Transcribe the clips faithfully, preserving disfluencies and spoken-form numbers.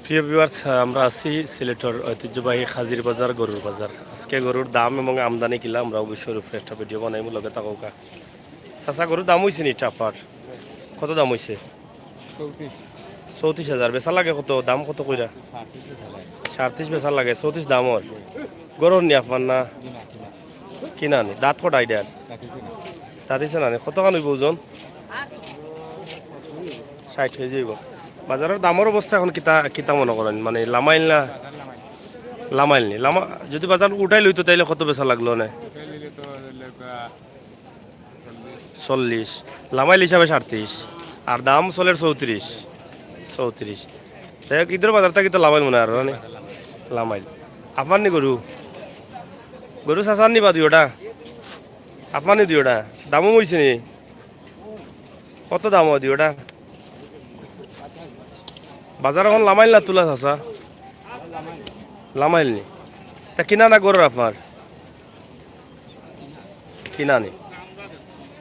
প্রিয় ভিউয়ার্স, আমরা আছি সিলেটর ঐতিহ্যবাহী খাজির বাজার, গরুর বাজার। আজকে গরুর দাম এবং আমদানি কিলা, আমরা অবশ্যই উপরে একটা ভিডিও বানাইমু, লগে থাকউক্কা। চাচা, গরুর দাম অইছে নি টাপার? কত দাম অইছে? চৌত্রিশ। চৌত্রিশ হাজার। বেচা লাগে কত? দাম কত কইরা? সাড়ে আটত্রিশ বেচা লাগে, চৌত্রিশ দাম অর। গরুর নি আপনার না? কিনা নি? দাঁত কটা ইটার? দাঁত অইছে না নি? কতখান অইবো ওজন? ষাইট কেজি অইবো। বাজারর দামর অবস্থা এখন কিতা, কিতা মনো করইন? মানে লামাইল না? লামাইল নি? লামা-, যুদি বাজার উঠাইল অইতো, তাইলে কত বেচা লাগলো অনে? চল্লিশ। লামাইল হিসাবে সাড়ে আটত্রিশ। আর দাম চলের চৌত্রিশ। চৌত্রিশ। যাই হোক, ইদর বাজার থাকি তো লামাইল মনে অয় আরো, না নি? লামাইল। আপনার নি গরু? গরু চাচার নি বা দুইওটা? আপনার নি দুইওটা? দামও অইছে নি? কত দাম অয় দুইওটা? বাজার এখন লামাইল না তুলা চাচা? লামাইল নি? তা কিনা না গরুর আপনার? কিনা নি?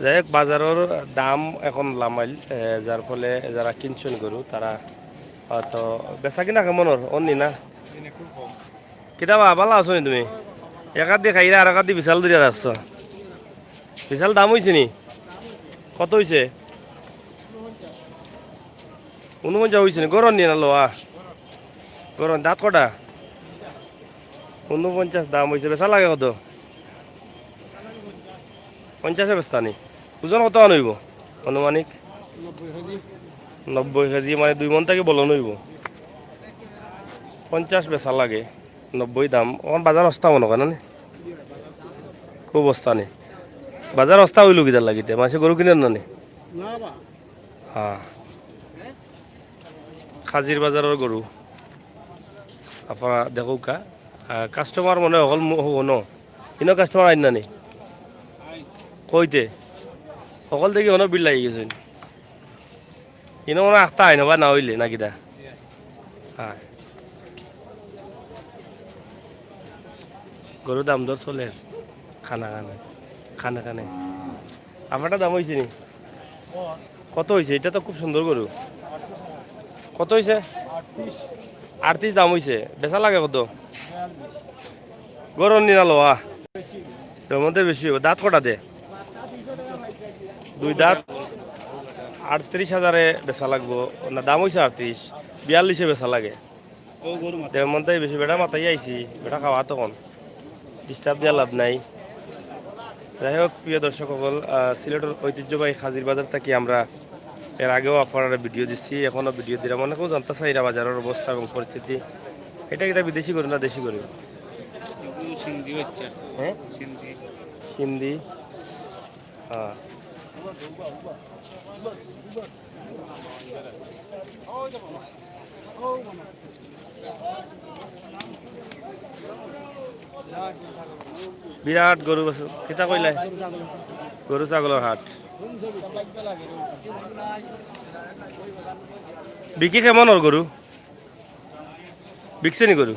যাই হোক, বাজারর দাম এখন লামাইল, এ, যার ফলে যারা কিনছইন গরু, তারা হয়তো বেচা কিনা কেমন অর? অর নি না? কিতা বা, ভালা আছো নি তুমি? এক আত দি খাইরা, আর এক আত দি বিশাল ধরিয়া রাখছো। বিশাল দাম অইছে নি? কত অইছে? ঊনপঞ্চাশ অইছে নি? গরুর নি না লওয়া? গরুর দাঁত কটা? ঊনপঞ্চাশ দাম অইছে, বেচা লাগে কত? পঞ্চাশে বেচতা নি? ওজন কত মান অইবো আনুমানিক? নব্বই কেজি। নব্বই কেজি, মানে দুই মন থাকি বলন অইবো। পঞ্চাশ বেচা লাগে, নব্বই দাম। অখন বাজার অস্তা মনো করে না নি? খুব অস্তা নি? বাজার অস্তা অইলো কিতার লাগিতে? মানষে গরু কিনইন না নি? না বা। হ্যাঁ। খাজির বাজারর গরু। আপনারা দেখউক্কা। আহ, কাস্টমার মনে অয় হকল মু-, হো, ন। ইনো কাস্টমার আইন না নি? কইতে? হকল দেখি অনো ভিড় লাগি গেছে। ইনো মনে অয় আখতা আইন বা না অইলে না কিতা? হ্যাঁ। গরুর দাম দর চলের। খানা খানে। খানে খানে। আপনারটা দাম অইছে নি? কত অইছে? ইটা তো খুব সুন্দর গরু। কত অইছে? আটত্রিশ দাম অইছে। বেচা লাগে কত? গরুর নি না লওয়া? এর মধ্যে বেশি অইবো। দাঁত কটা দে? দুই দাঁত। আটত্রিশ হাজারে বেচা লাগবো। না, দাম অইছে আটত্রিশ। বিয়াল্লিশে বেচা লাগে। দেড় মন থাকি বেশি। বেটা মাতাই আইছি, বেটা খাওয়া তখন। Disturb দিয়া লাভ নাই। যাই হোক, প্রিয় দর্শক অকল, আহ, সিলেটর ঐতিহ্যবাহী খাজির বাজার থাকি আমরা এর আগেও আপনারারে ভিডিও দিছি, এখনো ভিডিও দিরাম। অনেকেউ জানতা চাইরা বাজারর অবস্থা এবং পরিস্থিতি। ইটা কিতা বিদেশি গরু না দেশি গরু? এগুলো সিন্ধি বাচ্চা। হ্যাঁ? সিন্ধি। সিন্ধি। হ্যাঁ। বিরাট গরু আছে। কিতা কইলে? গরু ছাগলর হাট। বিকি কেমন অর গরু? বিকছে নি গরু?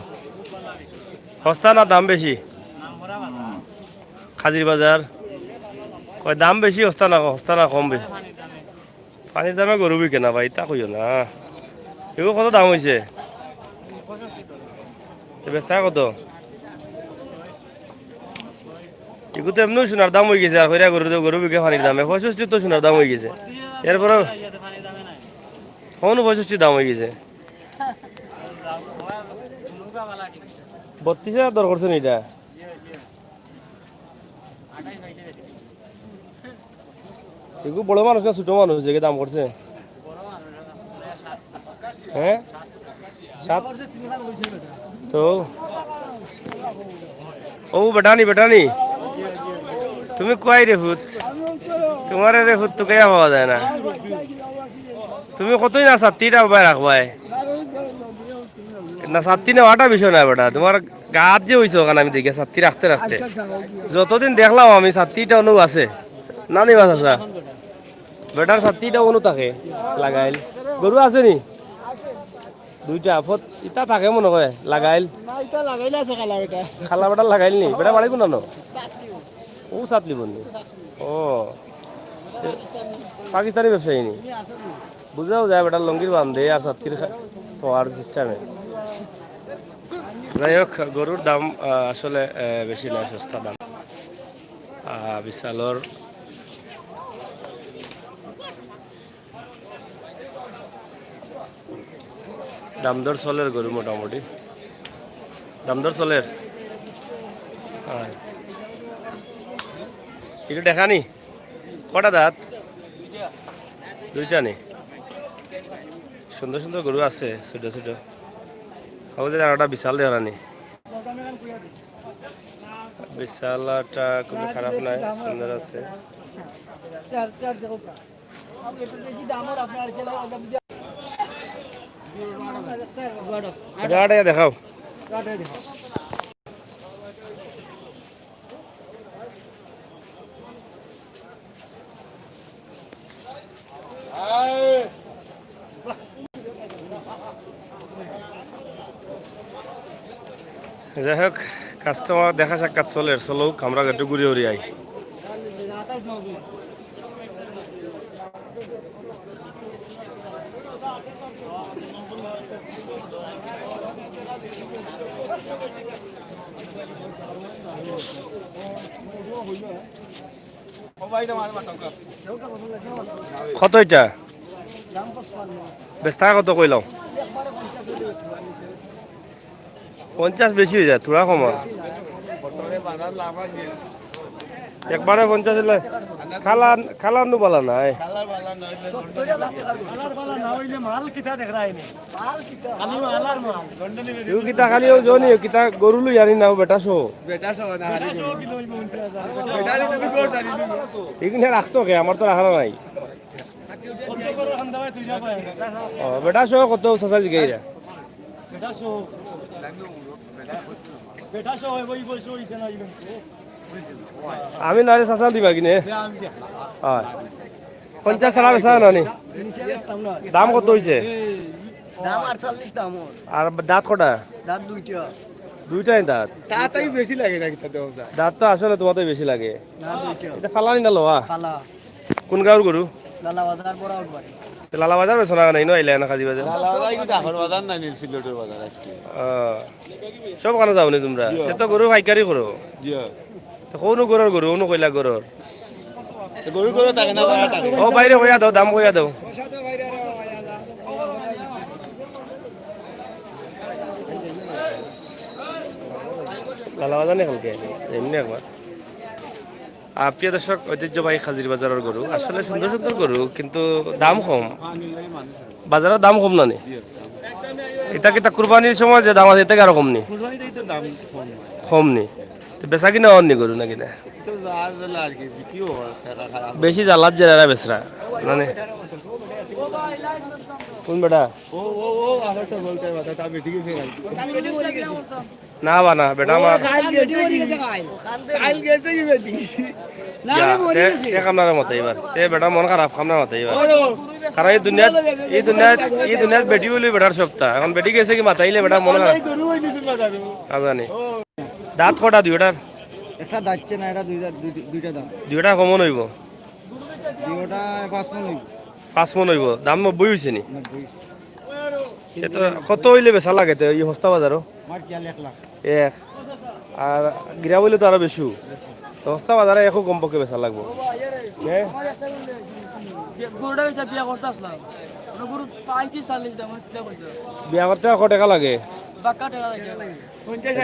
হস্তা না দাম বেশি? খাজির বাজার। কয় দাম বেশি, হস্তা না, হস্তা না কম বেশি? পানির দামে গরু বিকে না ভাই, তা কইও না। এগু কত দাম অইছে? তে বেচতা কত? এগু তো এমনেউ সোনার দাম অইগেছে, আর কইরা গরু, গরু বিকে পানির দামে। পঁয়ষট্টি তো সোনার দাম অইগেছে। এরপরে কখনো পঁয়ষট্টি দাম অইগেছে। বত্রিশ হাজার দর করছে নি ইটা? এগু বড় মানুষ না ছোট মানুষ, যেগু দাম করছে? হ্যাঁ? সাত? তো ও বেটানি, বেটানি, তুমি কই রে ফুত? তুমারে রে ফুত তুকাইয়া পাওয়া যায় না। তুমি কতই না ছাত্তিটা উবাই রাখবায়? না, ছাত্তি নেওয়াটা বিষয় না বেটা, তুমার গাত যে অইছে অখান আমি দেখি ছাত্তি রাখতে রাখতে। যতদিন দেখলাম আমি ছাত্তিটা অনো আছে। না নি বা চাচা? বেটার ছাত্তিটা অনো থাকে, লাগাইল। গরু আছে নি? দুইটা, ফত-, ইতা থাকে মনো অয়, লাগাইল। না, ইতা লাগাইল আছে কালা বেটা। কালা বেটার লাগাইল নি? বেটা বাড়ি কুনানো? ছাত্তি। ও ছাত্তি বন্নি। ও। পাকিস্তানি ব্যবসায়ী নি? বুঝাও যায় বেটা লুঙ্গির বান্ধে আর ছাতির খা-, তোয়ার সিস্টেমে। যাই হোক, গরুর দাম, আহ, আসলে, আহ, বেশি না, সস্তা দাম। আহ, বিশালর দাম দর চলের গরু মোটামুটি। দাম দর চলের। হ্যাঁ। এটা দেখা নি? কটা দাঁত? দুইটা নি? সুন্দর সুন্দর গরু আছে, ছোট ছোট। ও যে আর একটা বিশাল দেওয়া নি। বিশালটা খুব খারাপ নয়, সুন্দর আছে। এটা আটা দেখাও। যাই হোক, কাস্টমার দেখা সাক্ষাৎ চলের, চলুক, আমরা একটু ঘুরি উড়ি আই। কত এটা? বেচতা কত কইলাম? পঞ্চাশ বেশি অই যায়, থুড়া কমা। একবারে পঞ্চাশ অইলে কালার, কালার নু বালা নাই। কালার বালা না অইলে মাল কিতা দেখরায় নি? খালি মাল আর মাল। ইউ কিতা খালি ও জনি, কিতা গরু লই আনি না, ও বেটা সহ। বেটা সহ না, হারি গরু। বেটা যদি গরু জানি না। ইগুনে রাখতো কে? আমার তো রাখার নাই। ও, বেটা সহ কত চাচা জিগাইরা? আমি নারে চাচা দিবা কিনে? হয়। পঞ্চাশ ছাড়া বেচা না নি? নিচে বেচতাম না। দাম কত অইছে? দাম আটচল্লিশ দাম ওর। আর দাঁত কটা? দাঁত দুইটা। দুইটাই দাঁত? তাড়াতাড়ি বেশি লাগে না কিতা দেওয়া যায়? দাঁত তো আসলে তোমাদের বেশি লাগে। না, দুইটা। এটা ফালানি না লোয়া? ফালা। কোন গাঁওর গরু? লালাবাজার বড় উঠবাড়ি। তো লালাবাজার বেচো না কেনে? ইনো আইলে না কাজী বাজার? লালাবাজার কি ঢাকার বাজার না নি, সিলেটের বাজার আজকে? আহ, সব কানো যাও নি তোমরা? জি। সে তো গরু পাইকারি করো। জি। তো কোন গরুর গরু? অনু কইলা গরুর। তো গরু গরু থাকে না, বাড়া থাকে। ও বাইরে কইয়া দাও, দাম কইয়া দাও। লালাবাজার নি কালকে, এমনি একবার। আহ, প্রিয় দর্শক, ঐতিহ্যবাহী খাজির বাজারর গরু, আসলে সুন্দর সুন্দর গরু, কিন্তু দাম কম। বাজারর দাম কম না নি? এটা কিতা কুরবানির সময় যে দাম আছে, এর থাকি আরো কম নি? কুরবানিতে তো দাম কম। কম নি? তো বেচা কিনা অর নি গরু নাকি না? তো আর জ্বালা আর কি, বিক্রিও হয়, টাকা খারাপ। বেশি জ্বালার জেরারা বেচরা, মানে? কোন বেটা? ও, ও, ও, আমার তো বলতে হবে, তা বেটি গেছে আর কি। না বা না, বেটা আমার। কাল গেছে কি? কাল গেছে কি বেটি? না, ইয়া, আমি মরে তে, গেছি। তে কামনার মতে এবার। তে বেটা মন খারাপ, কামনার মতে এবার। কারণ এই দুনিয়াত, এই দুনিয়াত, এই দুনিয়াত বেটি বুলি বেটার সপ্তাহ। এখন বেটি গেছে কি মাতাইলে বেটা মন খারাপ। এই গরু ওই নিচে মাথার। না জানি। দাঁত কটা দুইটার? একটা দাঁতছে না, এটা দুইটা, দুই-, দুইটা দাঁত। দুইটা কমন অইবো? দুইটা পাঁচ মন অইবো। পাঁচ মন অইবো। দাম নব্বই অইছে নি? নব্বই। এ তো কত অইলে বেচা লাগে তে এই হস্তা বাজারো? আমার খেয়াল এক লাখ। এক। আর গিরা বইলে তো আরো বেশি। তো হস্তা বাজারে একো কমপক্ষে বেচা লাগবো। হ্যাঁ? গরুটা বেচা বিয়া করতে আসলাম। আমরা গরু পঁয়ত্রিশ চল্লিশ দাম, কিতা কইছো? বিয়া করতে আর কত টাকা লাগে? বাক্কা টাকা লাগে।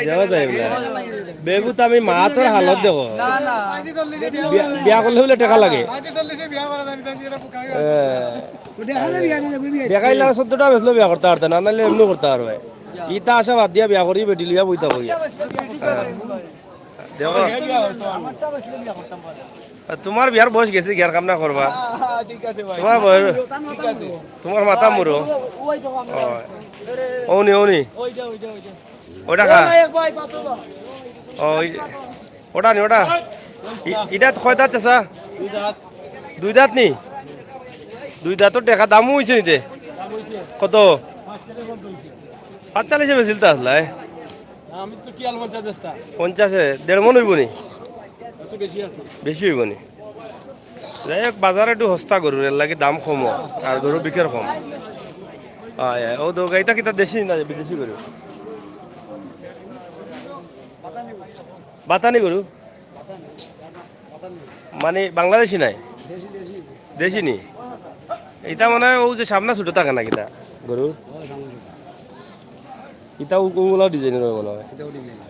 দেওয়া যায় বলে। বেগুত আমি মাতর হালত দেখো। না, না। বিয়া, বিয়া করলে বলে টাকা লাগে। এ, দেখা যায় বিয়া না যাবে, বিয়া দেখাইলে আর চোদ্দটা বেচলে বিয়া করতে পারতে না, নাইলে এমনি করতে পারবে। ইতা আশা বাদ দিয়া বিয়া করি বেটি লইয়া বইতা বইয়া। হ্যাঁ। দেখো। আর তোমার বিয়ার বয়স গেছে, গিয়ার কাম না করবা। হ্যাঁ, হ্যাঁ, ঠিক আছে ভাই। তোমার বয়স, ঠিক আছে। তোমার মাথা মুরো। ওই তো আমরা। ওই। ওনি, ওনি। ওই যে, ওই যে, ওই যে। ওটা খা। ওই ভাই, এক ভাই, পাঁচ হাজার। ও, ওই যে, ওটা নি, ওটা। ই-, ইটা তো কয় দাঁত চাচা? দুই দাঁত। দুই দাঁত নি? দুই দাঁতর দেখা দামও অইছে নিতে। কত? পাঁচচল্লিশে বেচিল তো আসলা, এ? আমি তো কি আলু পঞ্চাশ বেচতা। পঞ্চাশে দেড় মন অইবো নি? একটু বেশি আছে। বেশি অইবো নি? যাই হোক, বাজার একটু হস্তা গরুর, এর লাগি দাম কম, আর গরু বিকের কম। আয়, আয়, ও তো গাইতা কিতা দেশি না বিদেশি গরু? বাতানি গরু? মানে বাংলাদেশি নাই? দেশি নি? ইটা মানে অউ যে সামনা ছুটো থাকে না কিতা গরু? ইটা উ-, উগুলা ডিজাইনর অয় মনে অয়।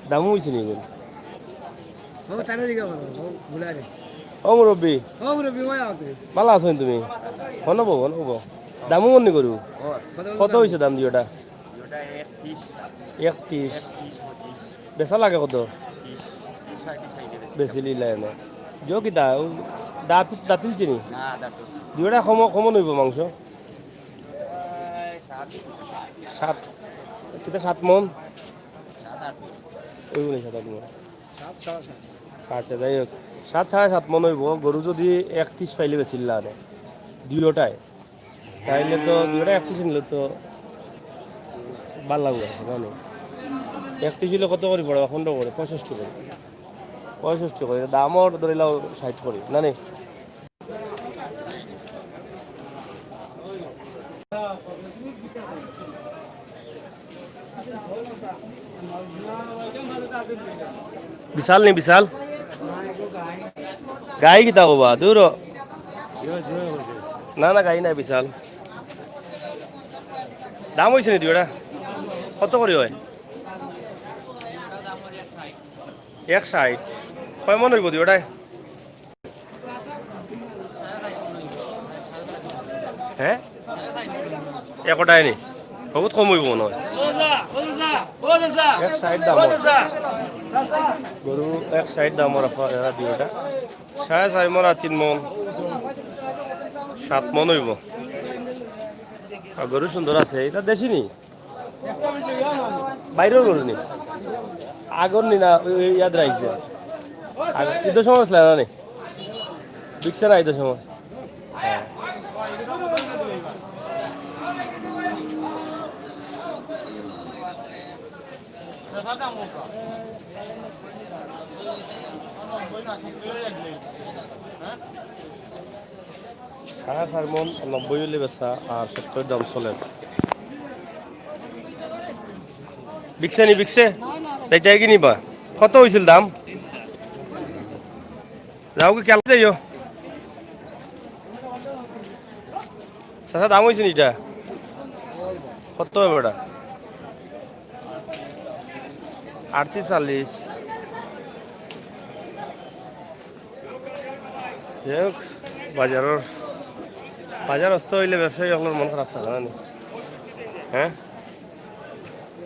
দামও অইছে নি এগুন? ও মুরব্বি। ভালা আছো নি তুমি? হনো বউ, হনো বউ। দামও মনে গরু? কত অইছে দাম দিওটা? একত্রিশ। বেচা লাগে কত? বেশি লিলা এনে। জিও কিতা, ও দাঁত, দাঁতিল চিনি? দুইটা কম, কম অইবো মাংস? সাত, কিতা সাত মন? অইবো নি সাত আট মন? আচ্ছা, যাই হোক, সাত, সাড়ে সাত মন অইবো। গরু যদি একত্রিশ পাইলে বেচিল্লা আনে, দুইটায়, তাইলে তো দুইটা একত্রিশ নিলে তো ভালা লাগবো, জানো? একত্রিশ অইলে কত করি পড়ে? পনেরো করি, পঁয়ষট্টি করি। পঁয়ষট্টি করি, দামও ধরিলাও ষাট করি, না নি? বিশাল নি, বিশাল? গাই কিতা কবা, দূর। না, না, গাই নাই, বিশাল। দাম অইছে নি দুইটা? কত করি অয়? এক ষাট। কয় মন অইবো দুইটায়? হে? একটায় নি? বহুত কম অইবো মনে অয়। এক ষাট দাম। গরু এক ষাট দাম ওরা ফা-, এরা দিওটা। সাড়ে চার মন আর তিন মন। সাত মন অইবো। আর গরু সুন্দর আছে। ইটা দেশি নি? বাইরর গরু নি? আগর নি না, ওই, ওই ইয়াদ রাখছে। আর ঈদর সময় আছলা না নি? বিকছে না ঈদর সময়? হ্যাঁ। সাড়ে চার মন নব্বই অইলে বেচা, আর সত্তর দাম চলের। বিকছে নি, বিকছে? তাই তাই কি নিবা? কত অইছিল দাম? যাও কি খেয়াল যাইও। চাচা, দাম অইছে নি ইটা? কত অইবো ইটা? আটত্রিশ চল্লিশ। যাই হোক, বাজারর, বাজার অস্ত অইলে ব্যবসায়ী অকলর মন খারাপ থাকে না নি? হ্যাঁ?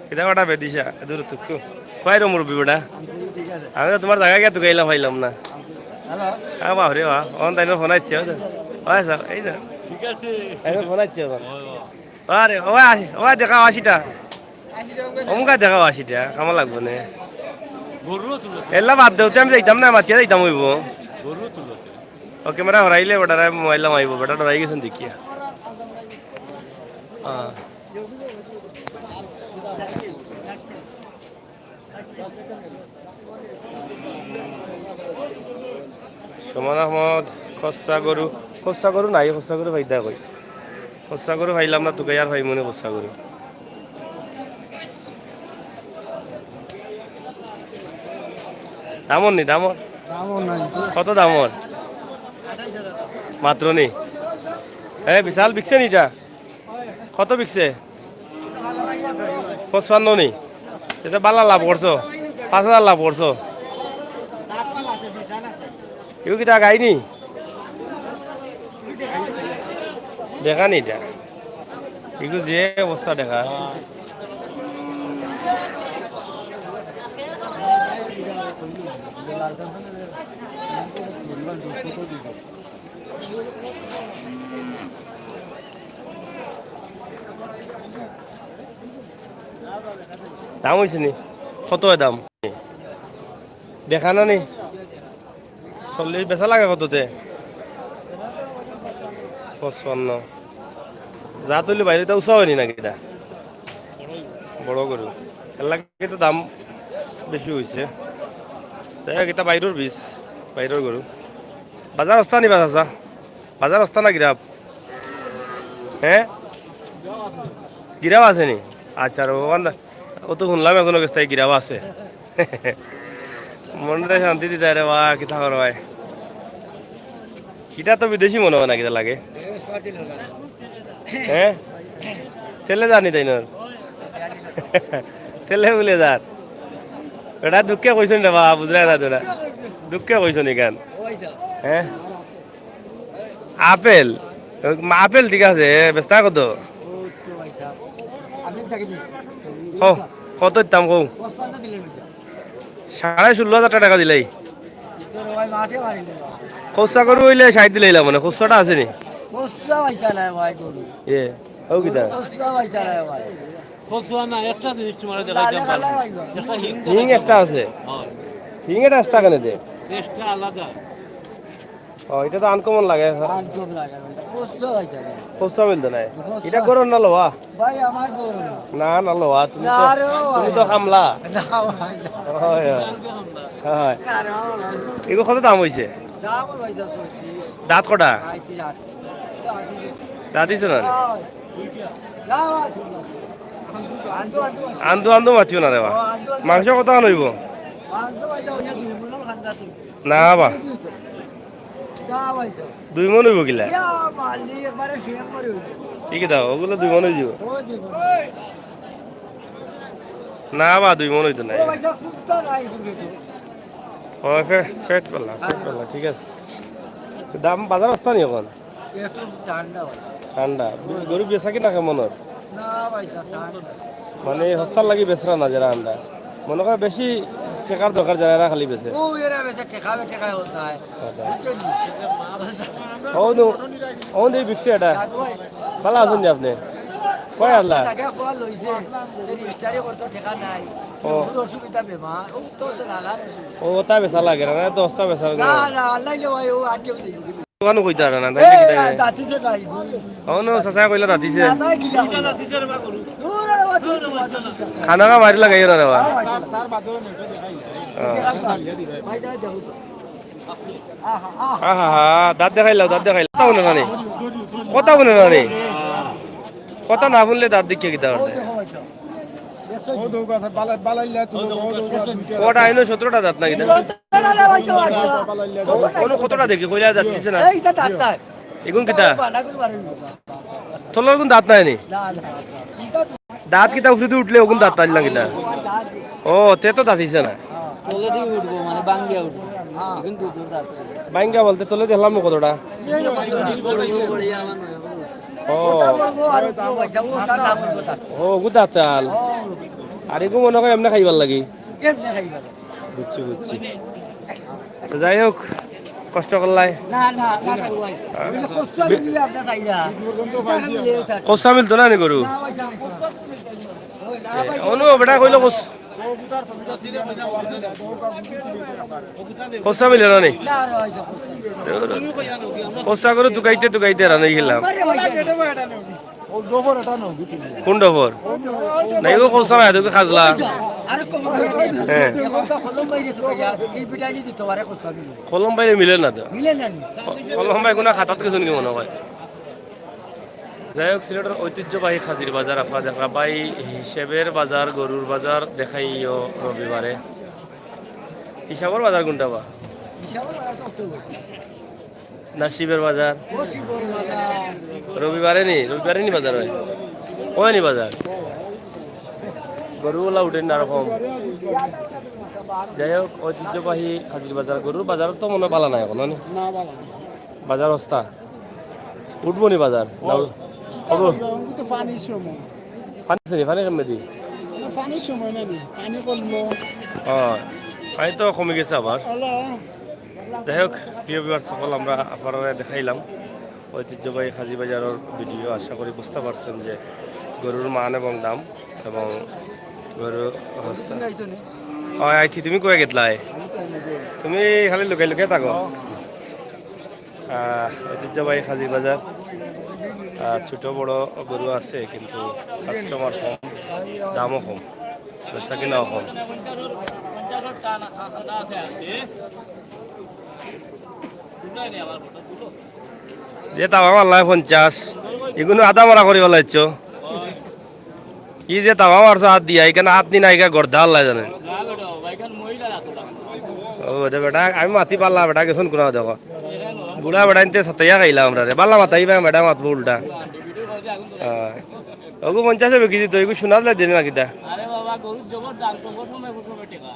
কিতা কটা বেদিশা, দূর তুকু। কয় রে মুরব্বি বেটা? আমি তো তুমার জাগা গিয়া তুকাইলা পাইলাম না। হ্যাঁ, বাপ রে বাপ, অন তাইলে ফোন আইছে, ওই তো। ওই স্যার, এই তো। তাইলে ফোন আইছে অখন। আরে, ওই আশি, ওই দেখাও আশিটা। অমুকা দেখাও আশিটা, কামো লাগবো নে। এলা বাদ দেও, তে আমি যাইতাম না, মাতিয়া যাইতাম অইবো। ও ক্যামেরা হরাইলে বেটারা মোবাইল লামাইবো, বেটা ডরাই গেছইন দেখিয়া। হ্যাঁ। সুমন আহমদ, খচ্চা গরু, খচ্চা গরু নাই, খচ্চা গরু পাইতা কই? খচ্চা গরু পাইলাম না, তুকাইয়া আর পাইমু নি খচ্চা গরু। দামর নি, দামর? দামর নাই। কত দামর? মাত্র নি? এ, বিশাল বিকছে নি ইটা? কত বিকছে? পঁচপান্ন নি? ইটা বালা লাভ করছো, পাঁচ হাজার লাভ করছো। ইগু কিতা গাই নি? দেখা নি ইটা? ইগু যে অবস্থা দেখা। দাম অইছে নি? কত অয় দাম? দেখা না নি? চল্লিশ বেচা লাগে কততে? পঁচপান্ন। জাত অইলে বাইরে ইতা উচা অয়নি নাকি ইতা? বড় গরু। এর লাগি তো দাম বেশি অইছে। যাই হোক, ইতা বাইরর বীজ, বাইরর গরু। বাজার অস্তা নি বা চাচা? বাজার অস্তা না গিরাপ? হ্যাঁ, গিরাপ আছে নি? আচ্ছা, রে বাবা, ও তো শুনলাম একজনর গেছ থাকি গিরাপ আছে। মনটা শান্তি দিতা রে বা, কিতা করবায়? ইটা তো বিদেশি মনে অয় না, কিতা লাগে? হ্যাঁ, তেলে জানি তাই না? তেলে বুলে যার। এটা দুঃখে কইছইন রে বা, বুঝরায় না তোরা? দুঃখে কইছইন ইখান। হ্যাঁ, আপেল, আপেল ঠিক আছে, বেচতা কত? ক-, কত দাম কও? সাড়ে ষোলো হাজার টাকা দিলাই। খোসা গরু অইলে ষাইট দিলাইলাম, মানে খোসাটা আছে নি? খোসা পাইতা নায় ভাই গরু। এ, ও কিতা? খোসা পাইতা নায় ভাই। খোসা না, একটা জিনিস তোমার দেখাইতাম পারবো। একটা হিং হিং একটা আছে। হয়। হিং এটা এক্সট্রা কেনে দে? টেস্টটা আলাদা। ও, ইটা তো আনকমন লাগে। আনকমন লাগে ভাই। খোসা পাইতা নায়। খোসা মিলতো নায়। খোসা। ইটা গরুর না লোয়া? ভাই, আমার গরু না। না, না লোয়া, তুমি না তো, রে ভাই। তুমি তো কামলা। না ভাই, না। হয়, হয়। হয়। না রে ভাই। এগুলো কত দাম অইছে? দাম ভাই, দাম অইছে। দাঁত কটা? আইছে দাঁত। দাঁত অইছে না? না ভাই। না ভাই। আন্দু, আন্দু, আন্দু। আন্দু আন্দু মাতিও না রে বা। ও, আন্দু আন্দু। মাংস কত আন অইবো? মাংস ভাই, দাও, ইয়া দুই মন খান্দা তো। না বা। না ভাই, দাও। দুই মন অইবো কিলা? ইয়া, মালি, একবারে সেম করে অইবো। কি কি দাও? ওগুলো দুই মন অইযিবো। ও, দুই মন। না বা, দুই মন অইতো নায়। ও, ভাই, দাও, কুত্তা নাই, কুত্তা তো। ও, ফে-, ফেট পাল্লা, ফেট পাল্লা, ঠিক আছে। তো দাম বাজার অস্তা নি অখন? একটু ঠান্ডা ভাই। ঠান্ডা। গরু বেচা কিনা কেমন অর? না ভাই, স্যার, ঠান্ডা। মানে, হস্তার লাগি বেচরা না যারা আন্ডা। মনে করে বেশি টেকার দরকার যারা, এরা খালি বেচে। ও, এরা বেচে টেকা, বে টেকা হতা হয়। হতা। বুঝছেন নি? ও নু, ও নু বিকছে এটা। ভালা আছইন নি আপনে? কই আল্লাহ? জাগা খোয়া লইছে। এই রেজিস্টারি করতে টেকা নাই। ও। গরুর অসুবিধা বেমার। ও তো, তো নানা। ও, তা বেচা লাগে না, না তো হস্তা বেচা লাগে না। না, না, আল্লাহ ইলে ভাই, ও আটেও দেখি। দোকানো কইতা পারে না, এ, তাইলে কিতা করে? দাঁতিছে তাই, গরু। অনো চাচা কইলা দাঁতিছে। দাঁতায় কিলা কইলা? দূর আরে বাবা, দূর, দূর, দূর, দূর। খানা খা মারি লাগাইও না রে বা। তার, তার বাদেও নেই, ওটা দেখাই না। হ্যাঁ। ভাই, যাই দেখো তো। আহা, আহা। আহা, হা, দাঁত দেখাইলাও, দাঁত দেখাইলাও। কথা হুনে না নি? কথা হুনে না নি? কথা না হুনলে দাঁত দেখিয়া কিতা করতে? ও দেখো, ভাই সাহেব। ও দৌড় আছে, বালা-, বালাইলা তো, ও দৌড় আছে, দুইটা কটা আছে। আইনো সতেরোটা দাঁত নাকি? সতেরোটা দাঁত ভাই, তো আটটা। বালাইলা তো। কোনো কতটা দেখি, কইলা যাচ্ছিস না? এই তো দাঁত নাই। এগুন কিতা? বানাগুলো বানাগুলো। তোলার কোন দাঁত নাই নি? না, না। দাঁত কিতা উফরে দি উঠলে ওগুন দাঁত তাইল না কিতা? ও, তে তো দাঁত হইছে না। তলে দিয়ে উঠবো, মানে বাঙ্গিয়া উঠবো। এগুন দুধ দাঁত। বাঙ্গিয়া বলতে তলে দেখলাম না কতটা। ও। ও, গুদা চাল। আর এগু মনে হয় এমনি খাইবার লাগি। বুঝছি, বুঝছি। তো যাই হোক, কষ্ট করলাই। না, না, না, না, ভাই। খোসা মিলতো না নি গরু? এ, অনু, বেটা কইলো খোস-, খোসা মিলে না নি? খোসা গরু তুকাইতে তুকাইতে রানি গেলাম। কোন ডফর? না, এগু খোসা না, এগু খাজলা। হ্যাঁ। কলম বাইরে মিলে না তো। কলম বাই কোনো খাতাত কিছু নাকি মনে হয়। যাই হোক, সিলেটের ঐতিহ্যবাহী খাজির বাজার আপনারা দেখরা ভাই, হিসাবের বাজার, গরুর বাজার দেখাইও রবিবারে। হিসাবের বাজার কোনটা বা? হিসাবের বাজার তো অক্টোবর। না, শিবের বাজার? ও শিবের বাজার। রবিবারে নি, রবিবারে নি বাজার হয়? হয় নি বাজার? গরুগুলা উঠেন না রকম। যাই হোক, ঐতিহ্যবাহী খাজির বাজার, গরুর বাজার তো মনে হয় বালা নাই এখন, হয় নি? না, বালা নাই। বাজার হস্তা। উঠবো নি বাজার? না, ও। খবর? এখন তো পানির সময়। পানি আছে নি? পানি কেমনে দি? না, পানির সময় না নি, পানি কমলো। ও, পানি তো কমে গেছে আবার। হ্যালো। যাই হোক, প্রিয় ভিউয়ার্স সকল, আমরা আপনারা দেখাইলাম ঐতিহ্যবাহী খাজি বাজারের ভিডিও। আশা করি বুঝতে পারছেন যে গরুর মান এবং দাম এবং গরুর অবস্থা। ও, আইছি, তুমি কই গেছলায়? তুমি খালি লুকাই লুকাই থাকো। আহ, ঐতিহ্যবাহী খাজি বাজার। আহ, ছোট বড় গরু আছে, কিন্তু কাস্টমার কম, দামও কম, বেচা কিনাও কম। যে তাবা মারলায় পঞ্চাশ, ইগুনু আধা মরা করি ফালাইছো। ই যে তাবা মারছো আত দিয়া, ইখান আত নি না ইখান গর্দা আল্লায় জানে। ও বেটা, বেটা, আমি মাতি পারলা, বেটা গেছইন কুনা দেখো। বুড়া বেটা ইনতে সাতাইয়া খাইলা আমরারে। বালা মাতাই বা বেটা মাতবো উল্টা। হ্যাঁ। ওগু পঞ্চাশে বিকিছি তো, ইগু সোনার লেদে নি না কিতা? আরে বাবা, গরুর জবর দাম তো, প্রথমে, প্রথমে টেকা।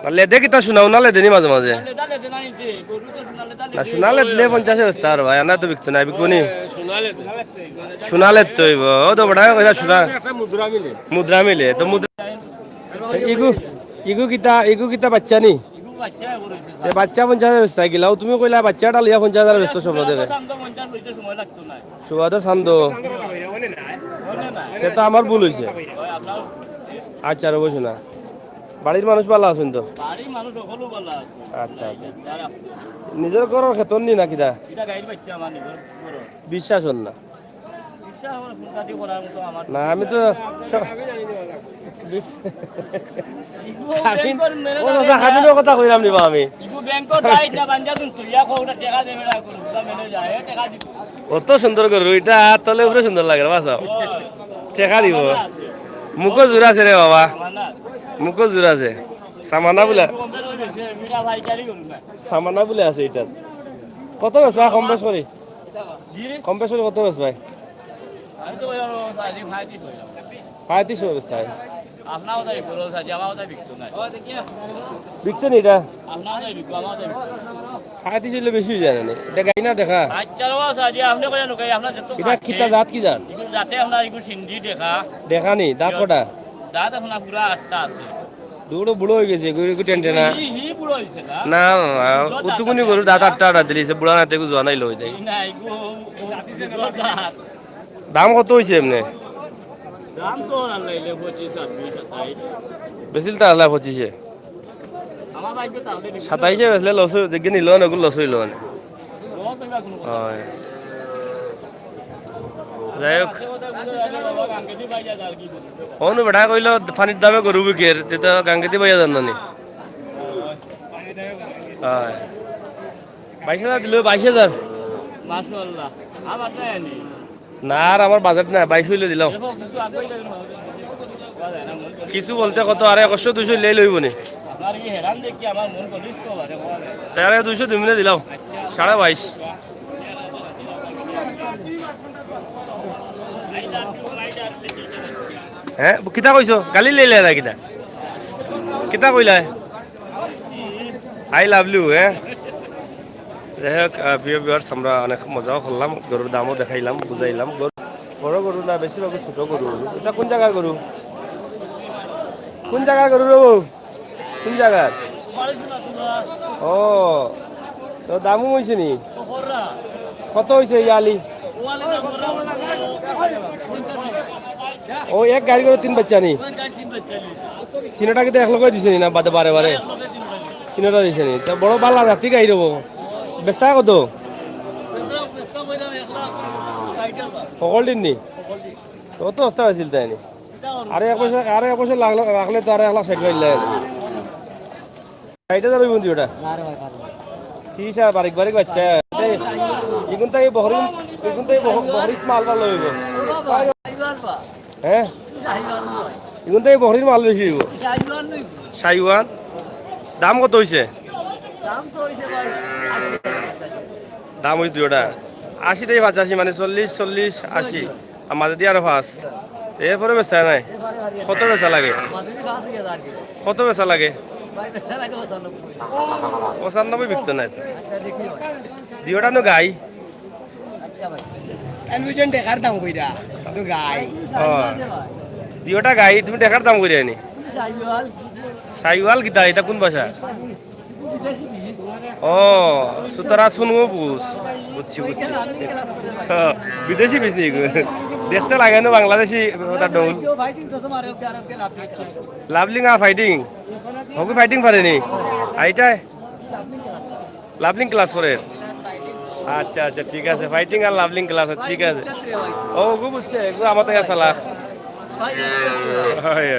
না, লেদে কিতা সোনা, উনা লেদে নি মাঝে মাঝে? লেদা লেদে না নিতে, গরু তো সোনা লেদা না, লেদে। সোনা লেদলে পঞ্চাশে বেচতা আর ভাই, আনা তো বিকতো না, বিকবো নি? সোনা লেদে। সোনা লেদতে অইবো, ও তো বেটা কইরা সোনা। একটা মুদ্রা মিলে। মুদ্রা মিলে, তো মুদ্রা। ইগু, ইগু কিতা, ইগু কিতা বাচ্চা নি? এ বাচ্চা পঞ্চাশ হাজার বেচতা গিলাও, তুমি কইলা বাচ্চাটা লইয়া পঞ্চাশ হাজার বেচতো স্বপ্ন দেখে। সুবাদে চান্দো। তে তো আমার ভুল অইছে। আচ্ছা, রবো সোনা। বাড়ির মানুষ বালা আছইন তো? বাড়ির মানুষ হকলউ বালা আছে। আচ্ছা, আচ্ছা। নিজর ঘরর খেতর নি না কিতা? ইটা গাইর বাচ্চা আমার নিজর ঘরর। বিশ্বাস অর না। বিশ্বাস আমার ফুলকাতি করার মতো আমার না, আমি তো স-, খাবিন, ব্যাংকর ম্যানেজার ও চাচা, খাবিনর কথা কইরাম নি বা আমি। ইগু ব্যাংকর রাইট না বাঞ্জা তুমি তুইয়া কও, ওটা টেকা দেবে না, কোনো ওটা ম্যানেজার, এ টেকা দিবে। অত সুন্দর গরু, ইটা তলে উপরে সুন্দর লাগে রে, বাঁচাও। টেকা দিব। মুখো জোর আছে রে বাবা। মুখো জোর আছে। সামানা বুলে। সামানা বুলে আছে ইটা। কত বেচবা কম বেশ করি? কম বেশ করি কত বেচবায়? আমি তো ওই সাড়ে পঁয়ত্রিশ অইলাম। পঁয়ত্রিশ বেচতায়। আপনার কথা বিকলো, সাজি আমার কথা বিকতো না। বিকছে নি ইটা? আপনার কথা বিকলো, আমার কথা বিকতো না। পঁয়ত্রিশ অইলে বেশি অই যায় না নি? ইটা গাই না দেখা? আচ্ছা, ও সাজি, আপনি কইয়া নুকাই, আপনার যত ইটা কিতা জাত, কি জাত? ইগু জাতে আপনার ইগু সিন্ধি দেখা। দেখা নি, দাঁত কটা? দাঁত আপনার পুরা আটটা আছে। দুটো বুড়ো অই গেছে, এগু, এগু টেনটেনা। হি, হি বুড়ো অইছে না? না, মামা, দুটো দাঁত উতুকুনি আছে। গরু দাঁত আটটা আটটা দিলিছে, বুড়া নাতে এগু জোয়ান আইলো অই দেয়। না, ইগু, ও, ও, দাঁত। দাম কত অইছে এমনে? দাম তো আর লাইলে পঁচিশ, ছাব্বিশ, সাতাইশ। বেচিল তো আল্লাহ পঁচিশে। আমার ভাগ্য তাহলে নিবে। সাতাইশে বেচলে লস অই, যেগিয়ে নিল না, ওগুলো লস অইলো মানে। লস অইবার কোনো কথা অয়। যাই হোক। বাবা গাঙ্গেদি ভাই যা আর কি বলবো। অনু বেটা কইলো পানির দামে গরু বিকের, তে তো গাঙ্গেদি ভাইয়া জান না নি। অয়। বাইশ হাজার দিল, বাইশ হাজার। মাশাআল্লাহ। আমার নাই আনি। না, আর আমার বাজেট নাই, বাইশ অইলে দিলাম। দেখো, কিছু আগে অইলে দিলাম। কিছু বলতে কত, আরে একশো দুইশো লেই লইব নি? আপনার কি হেরান দেখি আমার মন বলিস তো, আরে বাবা। তাহলে দুইশো দুই মিলে দিলাম, সাড়ে বাইশ। হ্যাঁ, কিতা কইছো? গালি লইলে না কিতা? কিতা কইলায়? I love you, হ্যাঁ? যাই হোক, আহ, প্রিয় viewers, আমরা অনেক মজাও করলাম, গরুর দামও দেখাইলাম, বুঝাইলাম। গরু, বড় গরু না, বেশিরভাগ ছোট গরু। এটা কোন জায়গার গরু? কোন জায়গার গরু রে বউ? কোন জায়গার? ও, তো দামও অইছে নি? কত অইছে ইয়ালি? ও এক গাড়ি করে তিন বাচ্চা নি? তিনটা কিন্তু এক লগে দিছে নি না বাদে বারে বারে? তিনটা দিছে নি? তো বড় বালা জাতি গাই রবো। বেচতা কত? হকল দিন নি? অত সস্তা আছিল তাই নি? আরে এক বছর, আরে এক বছর লাগলো, রাখলে তো আরে এক লাখ ষাট পাইলে। ষাট হাজার অইব নি ওটা? না রে ভাই, পারবো না। ঠিক আছে, বারিক বারিক বাচ্চা। এই, ইগুন তো এই বহরি, ইগুন তো এই বহ-, বহরিত মাল ভালো অইব। ও বাবা, সাইওয়াল বা? হ্যাঁ? সাইওয়াল নয়। ইগুন তো এই বহরির মাল বেশি অইব। সাইওয়াল নয়। সাইওয়াল? দাম কত অইছে? দাম তো অইছে ভাই, আশি হাজার। দাম অইছে দুইটা। আশি থেকে পঁচাশি, মানে চল্লিশ, চল্লিশ, আশি। আর মাঝে দিয়ে আরো পাঁচ। এরপরে বেচতা নাই? এরপরে আর ইয়ে কত বেচা লাগে? মাঝে দিয়ে পাঁচ হাজার আর কি। কত বেচা লাগে? ভাই, বেচা লাগে পঁচানব্বই। পঁচানব্বই বিকতো নাই তো। আচ্ছা, দেখি ভাই। দুইটা নু গাই। আচ্ছা ভাই। টেলিভিশন দেখার দাম কইরা, তো গাই। ও। দুইটা গাই, তুমি দেখার দাম কইরা নি? সাইওয়াল। সাইওয়াল কিতা? এটা কোন ভাষা? বিদেশি বীজ। ও, সুতরা শুনবো বুঝ। বুঝছি, বুঝছি। ও, বিদেশি বীজ নি গো। দেখতে লাগে না বাংলাদেশি ওটা ডন। ফাইটিং তো তোমার ওকে আর ওকে লাভ নেই। লাভলিং আর ফাইটিং। হবি ফাইটিং পারে নি? আইটায়? লাভলিং ক্লাস করে? আচ্ছা, আচ্ছা, ঠিক আছে। ফাইটিং আর লাভলিং ক্লাস, ঠিক আছে। ও, গু বুঝছে, গু আমার থেকে চালাক। হয়, হয়।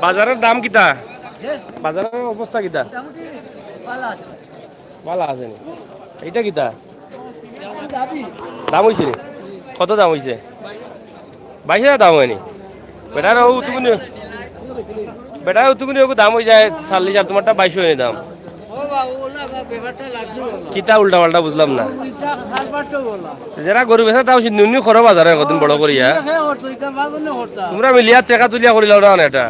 বাজারের দাম কিতা? বাজারের অবস্থা কিতা? মোটামুটি ভালো আছে ভাই। ভালো আছে নি? এটা কিতা? দাম অইছে নি? কত দাম অইছে? বাইশ হাজার দাম অয়নি। বেটার ও উতুকুনি, বেটার উতুকুনি ওগু দাম অই যায় চল্লিশ, আর তুমারটা বাইশ অয়নি দাম। ও বাবু, ওলা বা ব্যাপারটা লাগছে ওলা। কিতা উল্টা পাল্টা বুঝলাম না। ওইটা হারবারটা ওলা। যেরা গরু বেচে তাও সে নুনি খরো বাজারে কদিন বড় করিয়া। ঠিক আছে, ওর তো এটা বাজারে হরতা। তুমরা মিলিয়া টেকা তুলিয়া করিলাও না এটা।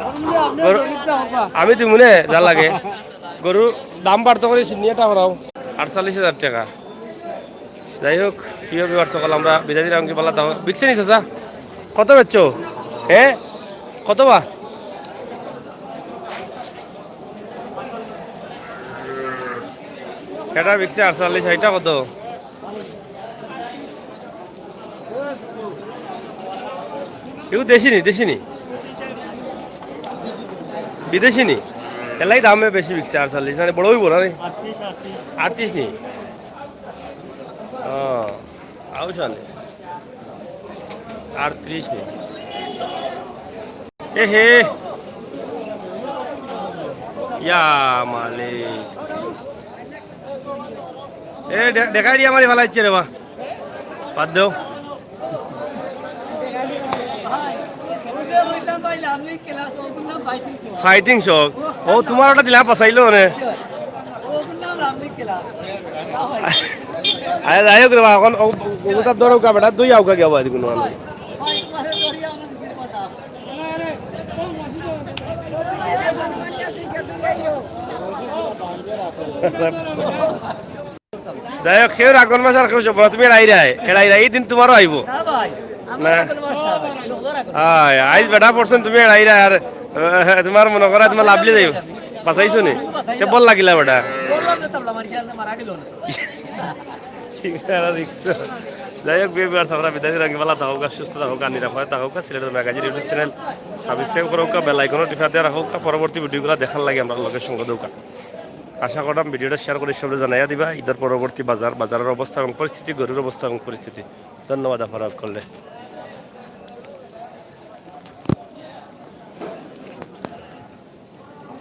আপনি, আপনি গরু, জমিটা হবা। আমি দিমুনে যা লাগে। গরু দাম বাড়তো করি নিয়ে এটা করাও। আটচল্লিশ হাজার টেকা। যাই হোক, প্রিয় ভিউয়ার্স সকল, আমরা বিদায় দিলাম, কি ভালা থাকো। বিকছে নি চাচা? কত বেচছো? হ্যাঁ, কত বা? এটা বিকছে আটচল্লিশ, এটা কত? এগু দেশি নি, দেশি নি? বিদেশি নি? এলাই দামে বেশি বিকছে আটচল্লিশ, মানে বড় অইবো না নি? আটত্রিশ, আটত্রিশ। আটত্রিশ নি? ও, আউশ আনে। আটত্রিশ নি? এ হে। ইয়া মালিক। এ, দে-, দেখাই দিয়া মারি ফালাইছে রে বা। বাদ দেও। ফাইটিং শখ। ও, তুমার ওটা দিলা পাসাইলো নে। আরে, যাই হোক রে বা, এখন ও, ও, ওটা ধরো কা বেটা, দুই আউকা গিয়া বাড়ি কোনো আনো। যাই হোক, কেউ রাগন মাছ আর কেউ সব, তুমি এড়াই রায়, এড়াই রায়, এই দিন তুমারও আইবো। না ভাই, আমরা না। রাগন মাছ না ভাই, লোকজন রাগন। আয়, আইজ বেটা পড়ছেন তুমি এড়াই রায়, আর, আহ, তুমার মনে করা তুমার লাভলি যাইবো। বাঁচাইছো নি? বাঁচাইলাম। তে বল লাগিলা বেটা। বললাম যে তাবলা মারি খেয়ে মারা গেল না। ঠিক আছে, দেখছো। যাই হোক, ভিউয়ার্স, আমরা বিদায় দিলাম, ভালা থাকো, সুস্থ থাকো, আর নিরাপদে থাকো। সিলেটের ম্যাগাজিন YouTube channel subscribe করো, bell icon টিপা দিয়া রাখো, পরবর্তী video গুলা দেখার লাগি আমরার লগে সঙ্গ দেউক্কা। আশা করলাম video টা share করি সবরে জানাইয়া দিবা। ঈদর পরবর্তী বাজার, বাজারের অবস্থা এবং পরিস্থিতি, গরুর অবস্থা এবং পরিস্থিতি। ধন্যবাদ আপনারা সকলরে।